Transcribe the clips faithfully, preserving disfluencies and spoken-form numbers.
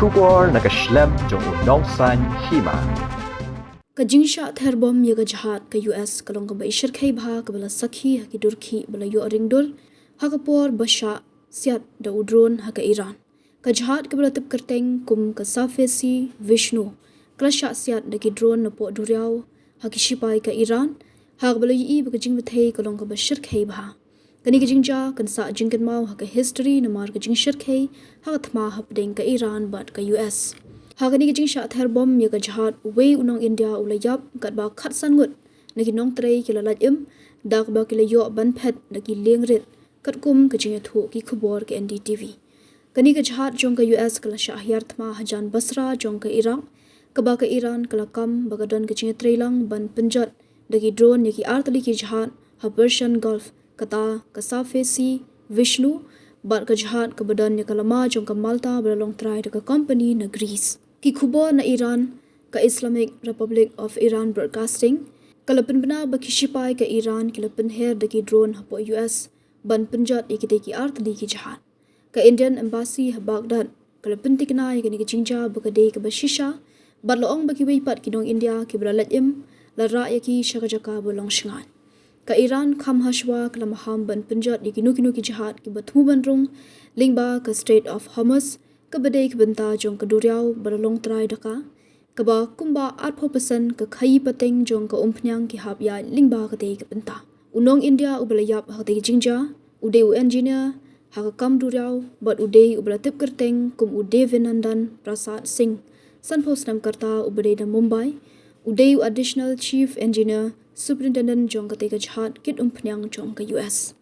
Khubor na ka shlem jong u nongsaiñ hima. Ka jingshah therbom ïa ka jahaj ka U S ka long kaba i shyrkhei bha kaba la sakhi ha ki dur khih ba la ïoh ringdur ha ka por ba shah siat da u drone ha ka Iran. Ka jahaj kaba la tip kyrteng kum ka Safesi Vishnu ka la shah siat da ki drone napoh duriaw ha ki shipai ka Iran, ha kaba la ïohi ba ka jingbthei ka long kaba shyrkhei bha. Kane ka jingjia kan sah jingkynmaw ha ka history namar ka jingshyrkhei ha ka thma hapdeng ka Iran bad ka U S. Ha kane ka jingshah therbom ïa ka jahaj, uwei u nong India u la ïap, katba khatsan ngut na ki nongtrei ki la lait im, da kaba ki la ïoh ban phet da ki lieng rit, katkum ka jingïathuh ki khubor ka N D T V. Kane ka jahaj jong ka U S ka la shah hiar thma hajan Basra jong ka Iraq, kaba ka Iran ka la kam ba ka don ka jingïatreilang ban pynjot da ki drone ïa ki artylli ki jahaj ha Persian Gulf, kata ka Safesi Vishnu, bad ka jahaj kaba don ïa ka lama jong ka Malta ba la longtrai da ka company na Greece. Ki khubor na Iran, ka Islamic Republic of Iran Broadcasting ka la pynbna ba ki shipai ka Iran ki la pynher da ki drone hapoh U S ban pynjot ïa kitei ki artylli ki jahaj. Ka Indian Embassy ha Baghdad ka la pyntikna ïa kane ka jingjia ba ka dei kaba shisha, bad la ong ba kiwei pat ki nong India kiba la lait im la rah ïa ki sha ka jaka ba long shngaiñ. Ka Iran kham hashwa ka la maham ban pynjot ïa kino kino ki jahaj kiba thmu ban rung lyngba ka Strait of Hormuz, kaba dei ka bynta jong ka duriaw ba la longtrai da ka, kaba kumba arphew percent ka khaïi pateng jong ka umphniang ki hap ïaid lyngba katei ka bynta. U nong India uba la ïap ha katei ka jingjia u dei u engineer ha ka kam duriaw, bad u dei uba la tip kyrteng kum u Devinandan Prasad Singh, sanphew snem ka rta, uba dei na Mumbai. U dei u Additional Chief Engineer Superintendent jong katei ka jahaj kit umphniang jong ka U S.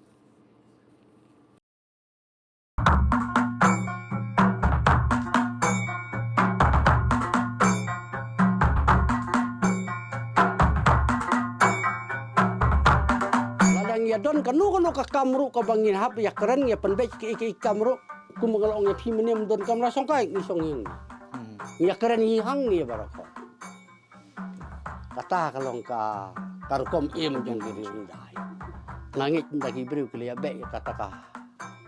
Lada ngi ïa don kano kano ka kam ruh kaba ngin hap ïa kren, ïa pynbeit kiei kiei ki kam ruh, kumba nga la ong ïa phi mynne, ym don kamra shongkai, ngi shong ïing. Hmm. Ngi ïa kren hi hangne baroh. Kata ka long ka, ka rukom im jong ki riewhyndai. Nga ngeit ynda ki briew ki la ïa beh ïa kata ka,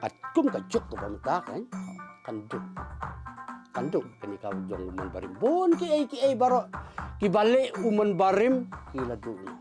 ka kum ka juk kaba mynta kan, kan duk. Kan duk kane ka jong u Mon Barim. Bun kiei kiei baroh kiba leh u Mon Barim ki la duk noh.